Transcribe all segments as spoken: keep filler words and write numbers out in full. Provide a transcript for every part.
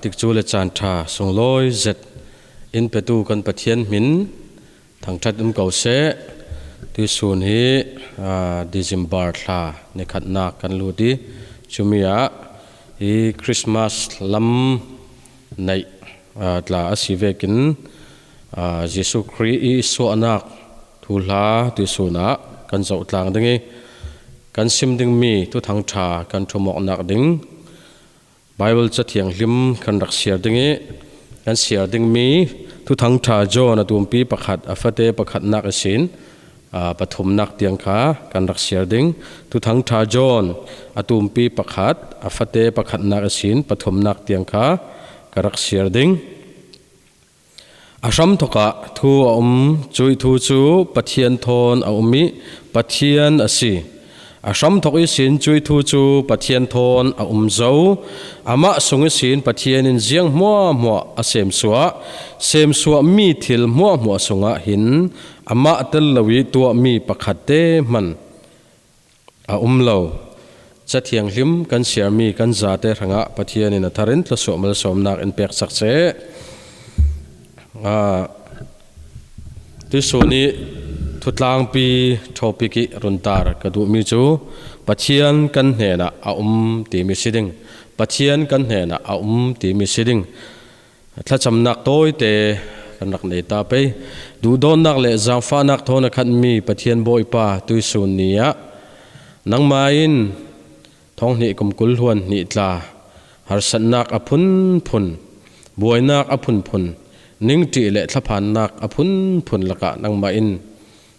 Tikcu le caan ṭha sunglawi zet in petu kan Pathian hmin thangṭhat um ko seh. Tuihsun hi, aa, December thla ni khatnak kan lut i, cumi ah hi Christmas lam neih, aa, tla a si vekin, aa, Jesuh Khrih i suahnak thuhla tuihsun ah kan zoh tlang ding i, kan sim dingmi Thuthang Ṭha kan ṭhumawknak ding Baibal Ca Thianghlim kan rak siar ding i, kan siar dingmi Thuthang Ṭha John a tumpi pakhat, a fate pakhatnak ihsin, aa, pathumnak tiang kha kan rak siar ding. Thuthang Ṭha John a tumpi pakhat, a fate pakhatnak ihsin pathumnak tiang kha ka rak siar ding. A hramthawk ah thu a um, cuih thu cu Pathian thawn a um i Pathian a si. A hramthawk ihsin cuih thu cu Pathian thawn a um zo. Amah sung ihsin Pathian in ziang hmuahhmuah a semsuah. Semsuahmi thil hmuahhmuah sungah hin amah tel lo i tuahmi pakhat te hman a um lo. Ca Thianghlim kan siarmi kan zate hrangah Pathian in a thar in thluasuah malsawmnak in pek sak seh. Aa, tuihsun i thutlangpi topic i runtar ka duhmi cu Pathian kan hnenah a um timi si ding. Pathian kan hnenah a um timi si ding. Thlacamnak tawite kan rak nei ta pei. Duhdawtnak le zaangfahnak thawn a khatmi Pathian Bawipa, tuihsun ni ah nangmah in thawng hnih kum kul hluan hnih tla harsatnak a phunphun, buainak a phunphun, ningṭih le thlaphannak a phunphun lakah nangmah in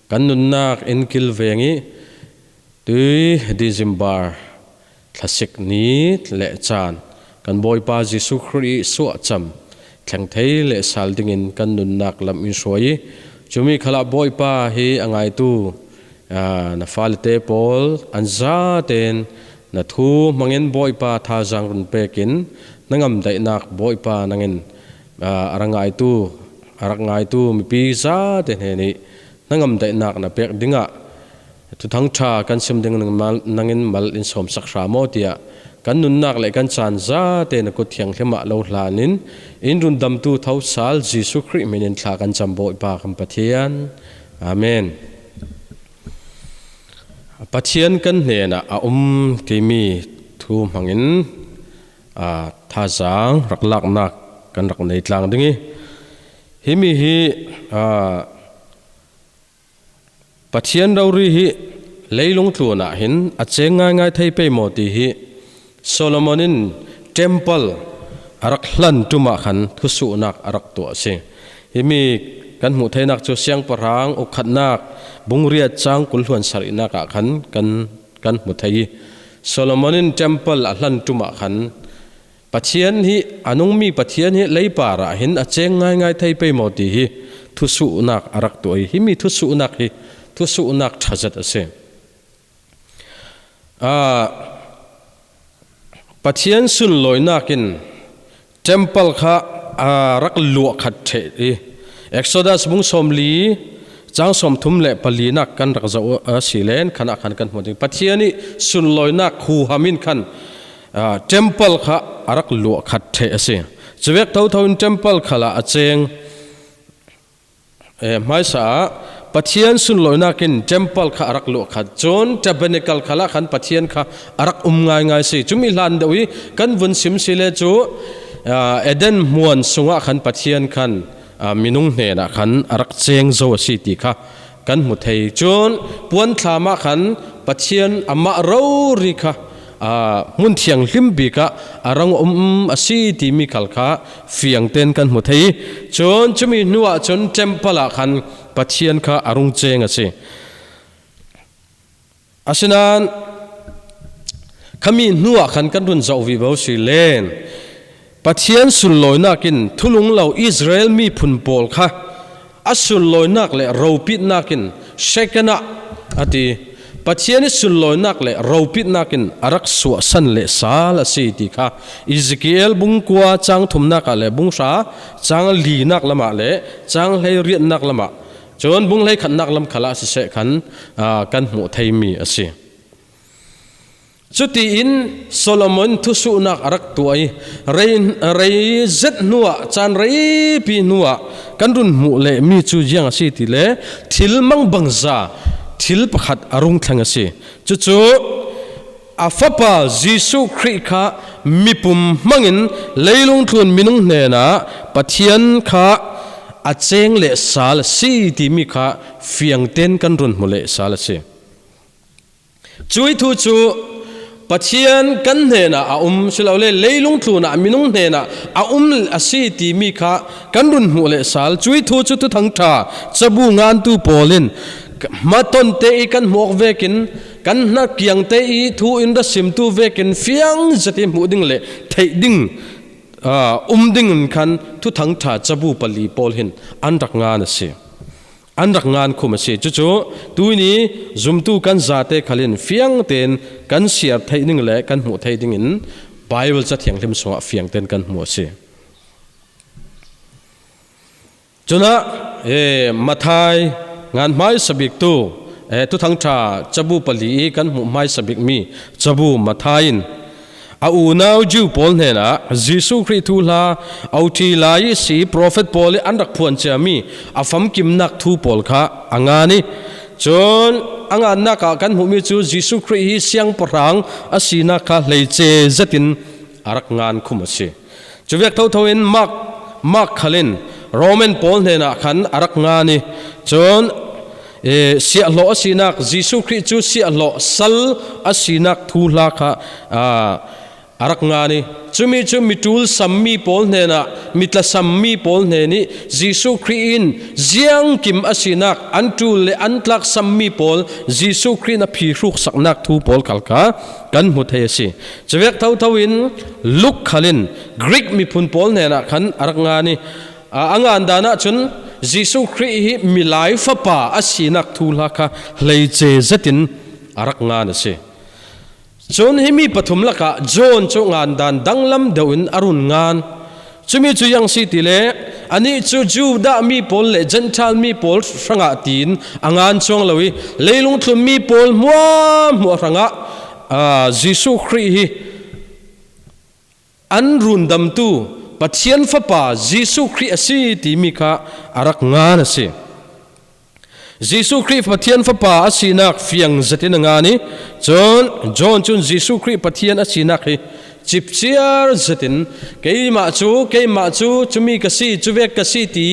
kan nunnak in kilveng i, tui December thlasik ni le caan kan Bawipa Jesuh Khrih i suahcam thleng thei le sal dingin kan nunnak lam in hruai i, cumi khalah Bawipa hi a ngaitu, aa, na fale te pawl an zaten na thu hmangin Bawipa thazaang run pekin na ngamdaihnak Bawipa nangin, aa, a rak ngaitu, a rak ngaitu mipi zate hnen i na ngamdaihnak na pek dingah Thuthang Ṭha kan sim ding nangin mal, nangin mal in sawmsak hra maw tiah kan nunnak le kan caan zate na kut thianghlim ah lo hlan in in rundamtu thosal Jesuh Khrih hmin in thla kan cam Bawipa kan Pathian. Amen. Pathian kan hnenah a um timi thu hmangin, aa, thazaang rak laknak kan rak nei tlang ding i, himi hi, aa, Pathian rori hi leilung tlun ah hin a ceng ngaingai thei pei maw ti hi Solomon in temple a rak hlan ṭum ah khan thusuhnak a rak tuah a si. Himi kan hmuh theinak cu Siangpahrang ukhatnak bungriat cang kul hluan sarihnak ah khan kan, kan hmu thei i, Solomon in temple a hlan ṭum ah khan Pathian hi, a nungmi Pathian hi leipar ah hin a ceng ngaingai thei pei maw ti hi thusuhnak a rak tuah i, himi thusuhnak hi thusuhnak ṭha zet a si. Aa, Pathian sunlawinak in temple kha a rak luah khat ṭheh i, Exodus bung sawmli, cang sawmthum le palinak kan rak zoh a si len khan ah khan kan hmuh ding. Pathian i sunlawinak huham in khan, aa, temple kha a rak luah khat ṭheh a si. Cuvek thotho in temple khalah a ceng, eh, hmaisa ah Pathian sunlawinak in temple kha a rak luah khat. Cun tabernacle khalah khan Pathian kha a rak um ngaingai si. Cumi hlan deuh i kan vun sim si le cu, aa, Eden hmuan sungah khan Pathian khan, aa, minung hnenah khan a rak ceng zo a si ti kha kan hmu thei. Cun puanthlam ah khan Pathian amah rori kha, aa, hmun thianghlim bik ah a rang um a si timi khal kha fiang tein kan hmu thei. Cun cumi hnuah cun temple ah khan Pathian kha a rung ceng a si. Asinain khami hnuah khan kan run zoh vivo si len, Pathian sunlawinak in thulung lo Israel miphun pawl kha a sunlawinak le ropitnak in Shekinah a ti. Pathian i sunlawinak le ropitnak in a rak suahsan le sal a si ti kha Ezekiel bung kua cang thumnak ah le bung hra cang linak lamah le cang hleiriatnak lamah, cun bung hleikhatnak lam khalah siseh khan, aa, kan hmuh theimi a si. Cutiin Solomon thusuhnak a rak tuah i, rei, rei zet hnuah, caan reipi hnuah kan run hmuh leh mi cu ziang a si ti le, thil mangbangza thil pakhat a rung thleng a si. Cucu a Fapa Jesuh Khrih kha mipum hmangin leilung tlun minung hnenah Pathian kha a ceng leh sal a si timi kha fiangten kan run hmuh leh sal a si. Cuih thu cu Pathian kan hnenah a um, silole leilung tlunah minung hnenah a um a si timi kha kan run hmuh leh sal. Cuih thu cu Thuthang ṭha cabu ngantu pawl in hmaton te i kan hmuh awk vekin, kan hnakiang te i thu in ra simtu vekin fiang zet i hmuh ding le theih ding, aa, um dingin khan Thuthang ṭha cabu pali pawl hin an rak ngan a si. An rak ngan khum a si. Cucu tuini zumtu kan zate khal in fiangten kan siar theih ding le kan hmuh theih dingin Baibal Ca Thianghlim sungah fiangten kan hmuh a si. Cunah, eh, Matthai ngan hmaisa biktu, eh, Thuthang ṭha cabu pali i kan hmuh hmaisa bikmi cabu Matthai in a unau Jew pawl hnenah Jesuh Khrih thuhla, a ṭhi lai ihsi profet pawl i an rak phuan ciami a famkimnak thu pawl kha a ngan i, cun a ngannak ah kan hmuhmi cu Jesuh Khrih hi siangpahrang a sinak kha hleice zetin a rak ngan khum a si. Cuvek thotho in Mark, Mark khal in Roman pawl hnenah khan a rak ngan i, cun, eh, siahhlawh a sinak, Jesuh Khrih cu siahhlawh sal a sinak thuhla kha, aa, a rak ngan i, cumi cu miṭul sammi pawl hnenah, mitla sammi pawl hnen i Jesuh Khrih in ziangkim a sinak, an ṭul le an tlak sammi pawl Jesuh Khrih in a phihruk saknak thu pawl khal kha kan hmu thei a si. Cuvek thotho in Luke khal in Greek miphun pawl hnenah khan a rak ngan i, a, a ngan dan ahcun Jesuh Khrih hi milai fapa a sinak thuhla kha hleice zetin a rak ngan a si. Cun himi pathum lakah John cu ngan dan danglam deuh in a run ngan. Cumi cu ziang si ti le, anih cu Judah mi pawl le Gentile mi pawl hrangah tiin a ngan cuang lo i, leilung tlunmi pawl hmuahhmuah hrangah, aa, Jesuh Khrih hi an rundamtu Pathian Fapa Jesuh Khrih a si timi kha a rak ngan a si. Jesuh Khrih Pathian Fapa a sinak fiang zetin a ngan i, cun John cun Jesuh Khrih Pathian a sinak hi cipciar zetin, keimah cu, keimah cu cumi ka si, cuvek ka si ti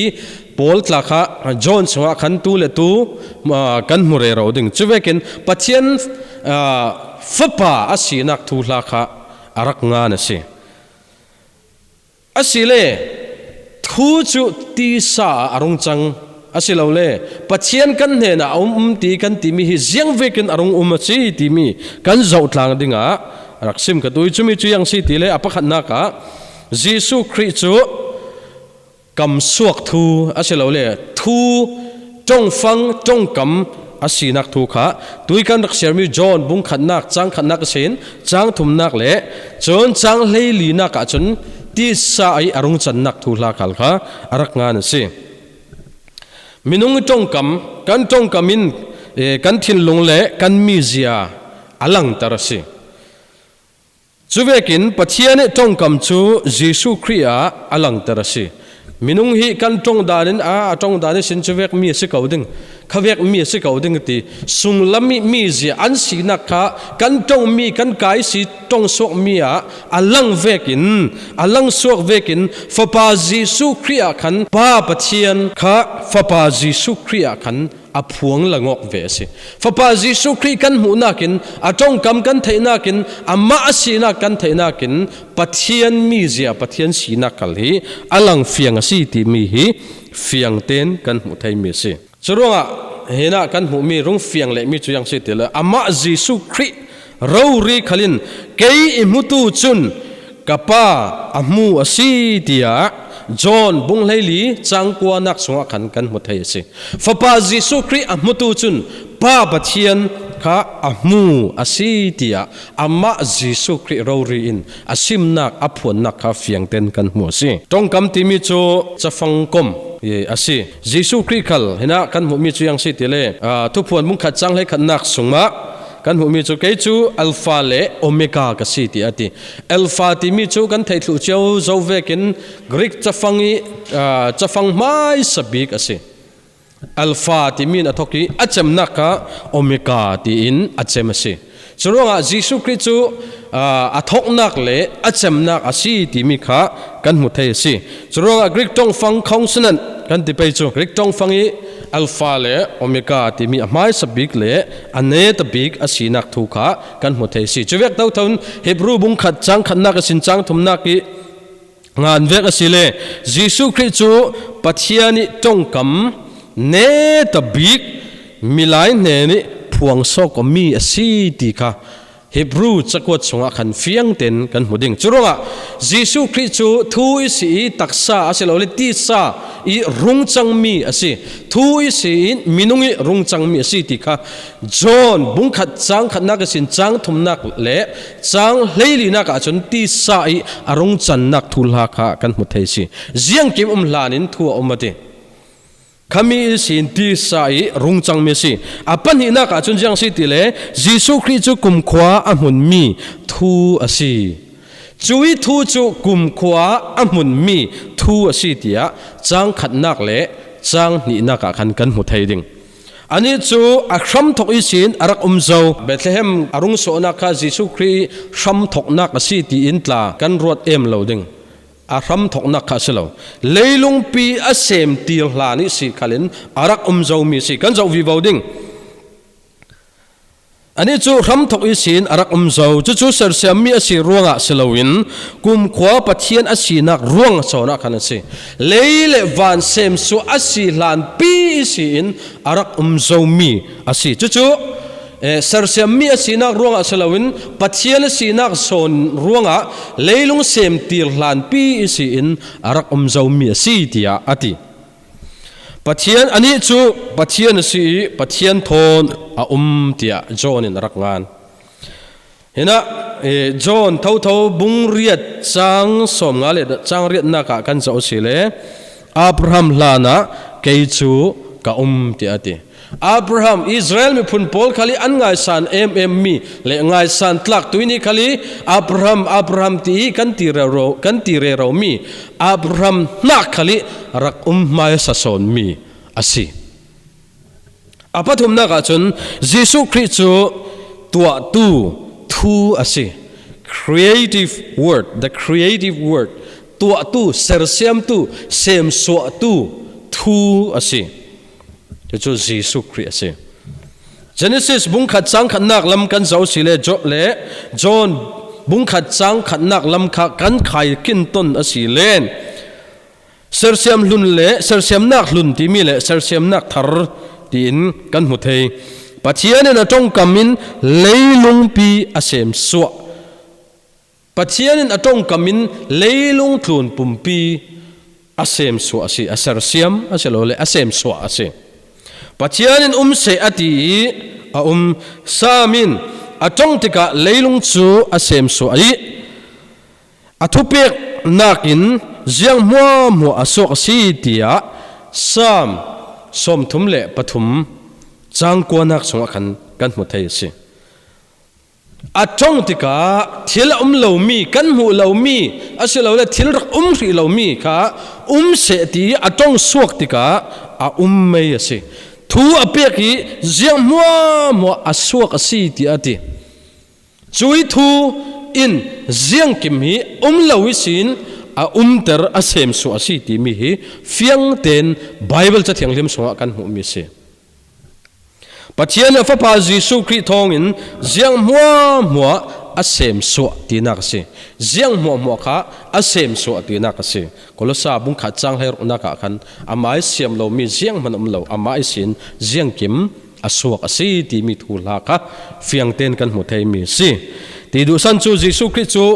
pawl tla kha John sungah khan tu le tu, aa, kan hmu rero ding. Cuvekin Pathian, aa, Fapa a sinak thuhla kha a rak ngan a si. Asile, thu cu tisa ah a rung cang. Asilole, Pathian kan hnenah a um, um ti kan timi hi ziang vekin a rung um a si timi kan zohtlang dingah rak sim ka duh i, cumi cu ziang si ti le a pakhatnak ah Jesuh Khrih cu kamsuak thu, asilole thu ṭongfang, ṭongkam a sinak thu kha tui kan rak siarmi John bung khatnak, cang khatnak ihsin cang thumnak le cun cang hleilinak ahcun tisa i a rung cannak thuhla khal kha a rak ngan a si. Minung i ṭongkam, kan ṭongkam in, eh, kan thinlung le kan mizia a langter a si. Cuvekin Pathian i ṭongkam cu Jesuh Khrih ah a langter a si. Minung hi kan ṭong dan in, a, a ṭong dan ihsin cuvek mi a si ko ding, khavek mi a si ko ding ti sunglam i mizia an sinak kha kan ṭongmi, kan kaisi ṭongsuakmi ah a lang vekin, a langsuak vekin Fapa Jesuh Khrih ah khan Pa Pathian kha Fapa Jesuh Khrih ah khan a phuang langawk ve a si. Fapa Jesuh Khrih kan hmuhnak in, a ṭongkam kan theihnak in, amah a sinak kan theihnak in Pathian mizia, Pathian sinak khal hi a langfiang a si timi hi fiangten kan hmuh theimi a si. Curuangah hinah kan hmuhmi rung fiang lehmi cu ziang si ti le, amah Jesuh Khrih rori khalin kei i hmutu cun ka Pa a hmu a si, tiah John bung hleili cang kuanak sungah khan kan hmu thei a si. Fapa Jesuh Khrih a hmutu cun Pa Pathian kha a hmu a si, tiah amah Jesuh Khrih rori in a simnak, a phuannak kha fiangten kan hmu a si. Ṭongkam timi cu cafang kom a si. Jesuh Khrih khal hinah kan hmuhmi cu ziang si ti le, aa, Thuphuan bung khat cang hleikhatnak sungah Kan hmuhmi cu, "Kei cu Alpha le Omega ka si," ti a ti. Alpha timi cu kan theih thluh cio zo vekin Greek cafang i, aa, cafang hmaisa bik a si. Alpha timi in a thawk i a cemnak kha Omega tiin a cem a si. Curuangah Jesuh Khrih cu, aa, a thawknak le a cemnak a si timi kha kan hmu thei a si. Curuangah Greek ṭongfang consonant kan ti pei cu, Greek ṭongfang i Alpha le Omega timi a hmaisa bik le a neta bik a sinak thu kha kan hmu thei a si. Cuvek thotho in Hebru bung khat cang khatnak ihsin cang thumnak i ngan vek a si le, Jesuh Khrih cu Pathian i ṭongkam neta bik milai hnen i phuang sawk awmi a si ti kha Hebru cakuat sungah khan fiang tein kan hmu ding. Curuangah Jesuh Khrih cu thu i si i taksa a si lo le, tisa i rung cangmi a si. Thu i si i minung i rung cangmi a si ti kha John bung khat cang khatnak ihsin cang thumnak le cang hleilinak ahcun tisa i a rung cannak thuhla kha kan hmu thei a si. Ziangkim um hlan in thu a um a ti. Khami ihsin tisa i rung cangmi a si. A pahnihnak ahcun ziang si ti le, Jesuh Khrih cu kumkhua a hmunmi thu a si. Cui thu cu kumkhua a hmunmi thu a si, tiah cang khatnak le cang hnihnak ah khan kan hmu thei ding. Anih cu a hramthok ihsin a rak um zo. Bethlehem a rung suahnak kha Jesuh Khrih hramthoknak a si tiin tla kan ruat em lo ding. A hramthoknak kha a si lo. Leilungpi a sem tir hlan ihsi khalin a rak um zomi si kan zoh vivo ding. Anih cu hramthok ihsin a rak um zo. Cucu sersiammi a si ruangah si loin kumkhua Pathian a sinak ruang sawn ah khan a si. Lei le van semsuah a si hlanpi ihsi in a rak um zomi a si. Cucu, eh, sersiammi a sinak ruangah si loin Pathian a sinak sawn ruangah leilung semtir hlanpi ihsi in a rak um zomi a si, tiah a ti. Pathian anih cu Pathian a si i Pathian thawn a um, tiah John in a rak ngan. Hinah, eh, John thotho bung riat cang sawmnga le cang riatnak ah kan zoh a si le, Abraham hlanah kei cu ka um, tiah a ti. Abraham, Israel miphun pawl khal i an ngaisan ememmi le ngaisan tlak tui ni khal i Abraham, Abraham ti i kan ti rero, kan ti reromi Abraham hnak khal i rak um hmaisa sawnmi a si. A pathumnak ahcun Jesuh Khrih cu tuahtu thu a si. Creative word, the creative word. Tuahtu, sersiamtu, semsuahtu thu a si. Cucu Jesuh Khrih a si. Genesis bung khat cang khatnak lam kan zoh si le, Jo-, le John bung khat cang khatnak lam kha kan khai khin ton a si len. Sersiam hlun le sersiamnak hlun timi le sersiamnak thar tiin kan hmu thei. Pathian in a ṭongkam in leilungpi a semsuah. Pathian in a ṭongkam in leilung tlun pumpi a semsuah a si, a sersiam a si lo le a semsuah a si. Pathian in um seh a ti i a um. Sam in a ṭong tikah leilung cu a semsuah i a thupeknak in ziang hmuahhmuah a suak a si, tiah Sam sawmthum le pathum cang kuanak sungah khan kan hmu thei a si. A ṭong tikah thil a um lomi, kan hmuh lomi, a si lo le thil rak um hrih lomi kha um seh ti a ṭong suak tikah a um mei a si. Thu a pek i ziang hmuahhmuah a suak a si, tiah a ti. Cui thu in ziangkim hi um lo ihsin a umter a semsuah a si timi hi fiang tein Baibal Ca Thianghlim sungah kan hmuhmi a si. Pathian in a Fapa Jesuh Khrih thawngin ziang hmuahhmuah a semsuah tinak a si. Ziang hmuahhmuah kha a semsuah tinak a si. Kolosa bung khat cang hleiruknak ah khan amah i siam lomi zianghman um lo, amah ihsin ziangkim a suak a si timi thuhla kha fiang tein kan hmu theimi a si. Ti duhsan cu Jesuh Khrih cu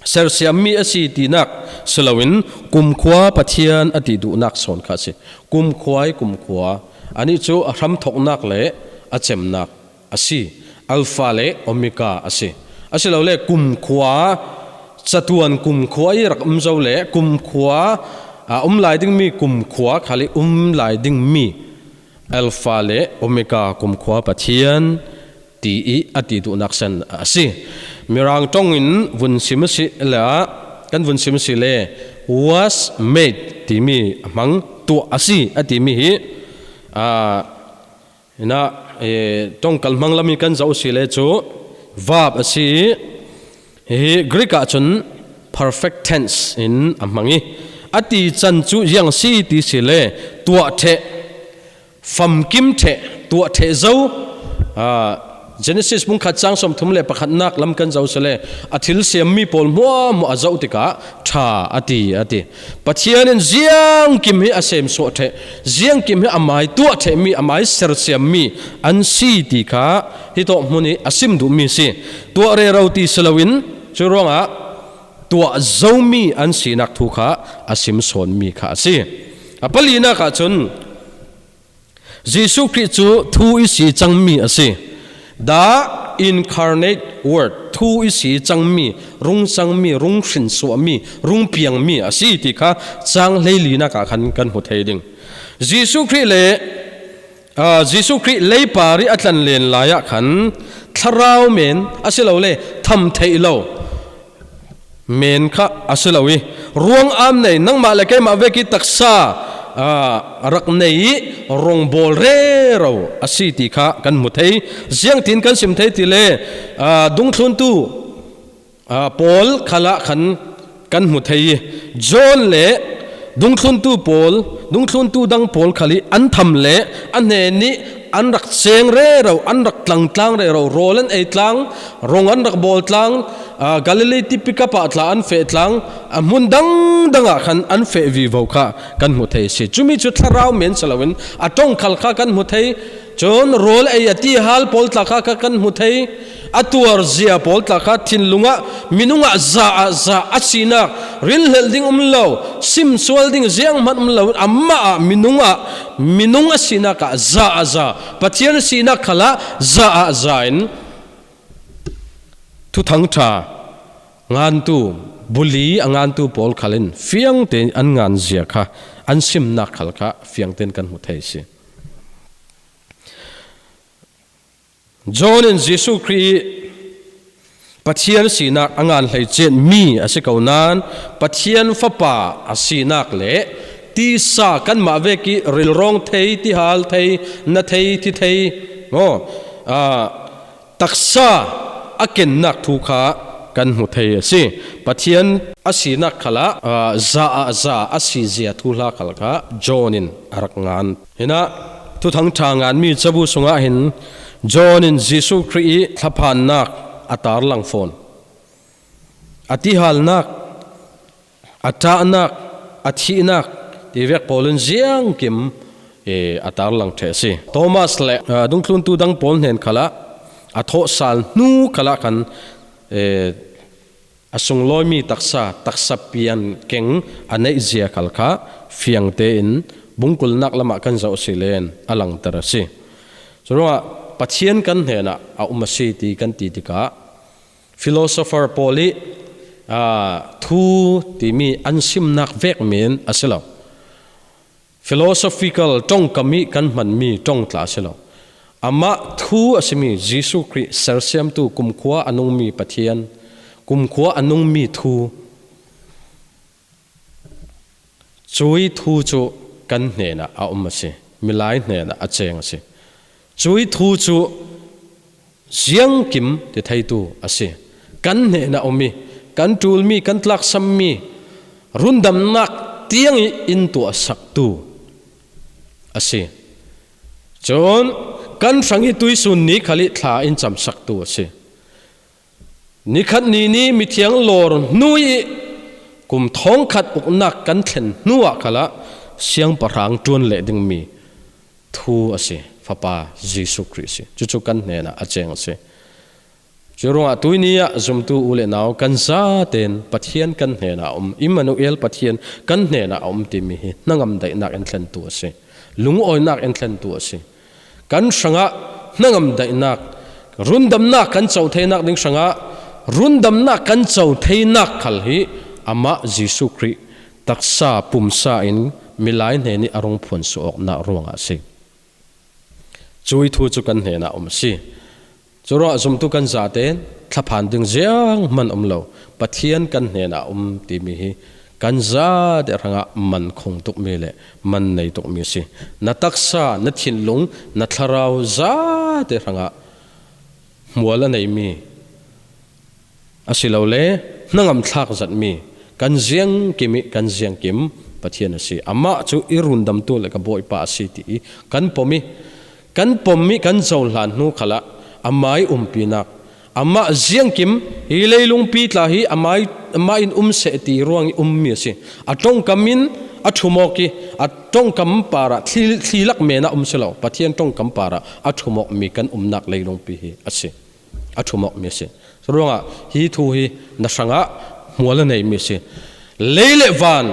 sersiammi a si tinak si loin kumkhua Pathian a ti duhnak sawn kha a si. Kumkhua i kumkhua, anih cu a hramthoknak le a cemnak a si. Alpha le Omega a si. A si lo le kumkhua, catuan kumkhua i rak um zo le kumkhua, a um lai dingmi kumkhua khal i um lai dingmi Alpha le Omega kumkhua Pathian ti i a ti duhnak san a si. Mirang ṭongin vun sim a si le, kan vun sim a si le, was made timi a hmang, tuah a si a timi hi, aa, ina, eh, ṭongkal hmang lamin kan zoh a si le cu verb a si i, hi Greek ah cun perfect tense in a hmang i, a ti can cu ziang si ti si le, tuah ṭheh, famkim ṭheh, tuah ṭheh zo. Aa, Genesis bung khat cang sawmthum le pakhatnak lam kan zoh si le, a thil siammi pawl hmuahhmuah a zoh tikah ṭha a ti, a ti. Pathian in ziangkim hi a semsuah ṭheh, ziangkim hi a mai tuah ṭhehmi, a mai sersiammi an si ti kha hi tawh hmun i a sim duhmi si. Tuah rero ti si loin, cu ruangah tuah zomi an sinak thu kha a sim sawnmi kha a si. A palinak ah cun, Jesuh Khrih cu thu i si cangmi a si. The incarnate word, thu i si cangmi, rung cangmi, rung hrinsuahmi, rung piangmi a si ti kha cang hleilinak ah khan kan hmu thei ding. Jesuh Khrih le, aa, Jesuh Khrih leipar i a tlanlen lai ah khan thlarau men a si lo le tham theih lo men kha a si lo i, ruang am nei, nangmah le keimah vek i taksa, aa, rak nei i rongbawl rero a si ti kha kan hmu thei. Ziangtin kan sim thei ti le, aa, dungthluntu, aa, pawl khalah khan kan hmu thei i, John le dungthluntu pawl, dungthluntu dang pawl khal i an tham le a hnen i an rak ceng rero, an rak tlangtlang rero, rawl an ei tlang, rong an rak bawl tlang, aa, Galilee tipi kap ah tla an feh tlang, a hmun dangdang ah khan an feh vivo kha kan hmu thei si. Cumi cu thlarau men si loin a ṭongkhal kha kan hmu thei. Cun rawl ei a ti hal pawl tla kha, kha kan hmu thei. A tuar zia pawl tla kha thinlung ah, minung ah za ah za a sinak, rilhlelh ding um lo, simsual ding zianghman um lo, amah ah minung ah, minung a sinak ah za ah za, Pathian a sinak khalah za ah za in Thuthang ṭha ngantu, buli a ngantu pawl khal in fiang tein an ngan zia kha, an simnak khal kha fiang tein kan hmu thei si. John in Jesuh Khrih Pathian sinak a ngan hleicet mi a si ko nain, Pathian Fapa a sinak le tisa kanmah vek i rilrawng thei, tihal thei, na thei, thi thei, maw? Aa, taksa a kennak thu kha kan hmu thei a si. Pathian a sinak khalah, aa, za ah za a si zia thuhla khal kha John in a rak ngan. Hinah, Thuthang ṭha nganmi cabu sungah hin John in Jesuh Khrih i thlaphannak a tarlang fawn. A tihalnak, a ṭahnak, a thihnak ti vek pawl in ziangkim, eh, a tarlang ṭheh a si. Thomas le, ah, dungthluntu dang pawl hnen khalah a thawhsal hnu khalah khan, eh, a sunglawimi taksa, taksa pian keng a neih zia khal kha fiang tein bungkulnak lamah kan zoh si len a langter a si. Curuangah Pathian kan hnenah a um a si ti kan ti tikah, philosopher pawl i, aa, thu timi an simnak vek men a si lo. Philosophical ṭongkam i kan hmanmi ṭong tla a si lo. Amah thu a simi Jesuh Khrih sersiamtu, kumkhua a nungmi Pathian, kumkhua a nungmi thu, cui thu cu kan hnenah a um a si, milai hnenah a ceng a si. Cui thu cu ziangkim ti theitu a si. Kan hnenah um i, kan ṭulmi, kan tlaksammi rundamnak tiang i in tuahsaktu a si. Cun kan hrang i tuisun ni khal i thla in camsaktu a si. Nikhat ni ni mithiang lawr hnu i kum thawngkhat uknak kan thlen hnuah khalah siangpahrang ṭuan leh dingmi thu a si, Fapa Jesuh Khrih a si. Cucu kan hnenah a ceng a si. Curuangah tuini ah zumtu u le nau kan zaten Pathian kan hnenah a um, Immanuel Pathian kan hnenah a um timi hi hnangam daihnak in thlentu a si, lungawinak in thlentu a si. Kan hrangah hnangam daihnak, rundamnak kan co theinak ding hrangah rundamnak kan co theinak khal hi amah Jesuh Khrih taksa pumsa in milai hnen i a rung phuansuah awknak ruangah a si. Cui thu cu kan hnenah um a si. Curuangah zumtu kan zate thlaphan ding zianghman um lo, Pathian kan hnenah a um timi hi kan zate hrangah man khung tukmi le man nei tukmi a si. Na taksa, na thinlung, na thlarau zate hrangah hmual a neimi, asilole hnangam thlak zatmi, kan ziangkim ih kan ziangkim Pathian a si. Amah cu i rundamtu le ka Bawipa a si ti ih kan pom ih, kan pom ih kan cohlan hnu khalah amah ih umpinak, amah ziangkim, hi leilungpi tla hi amah ih, amah in um seh ti ruangih ummi a si. A ṭongkam in a ṭhum awk ih, a ṭongkam parah thli, thli lak menah um si lo, Pathian ṭongkam parah a ṭhum awkmi kan umnak leilungpi hi a si. A ṭhum awkmi a si. Curuangah hi thu hi na hrangah hmual a neimi a si. Lei le van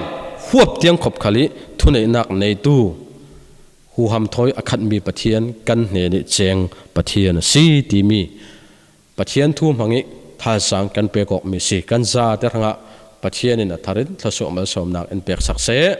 huap tiang khop khal ih thuneihnak neitu, huham thawi a khatmi Pathian kan hnenih ceng Pathian a si timi Pathian thu hmangih thazaang kan pek awkmi a si. Kan zate hrangah Pathian in a thar in thlawsuah malsawmnak in peksak seh.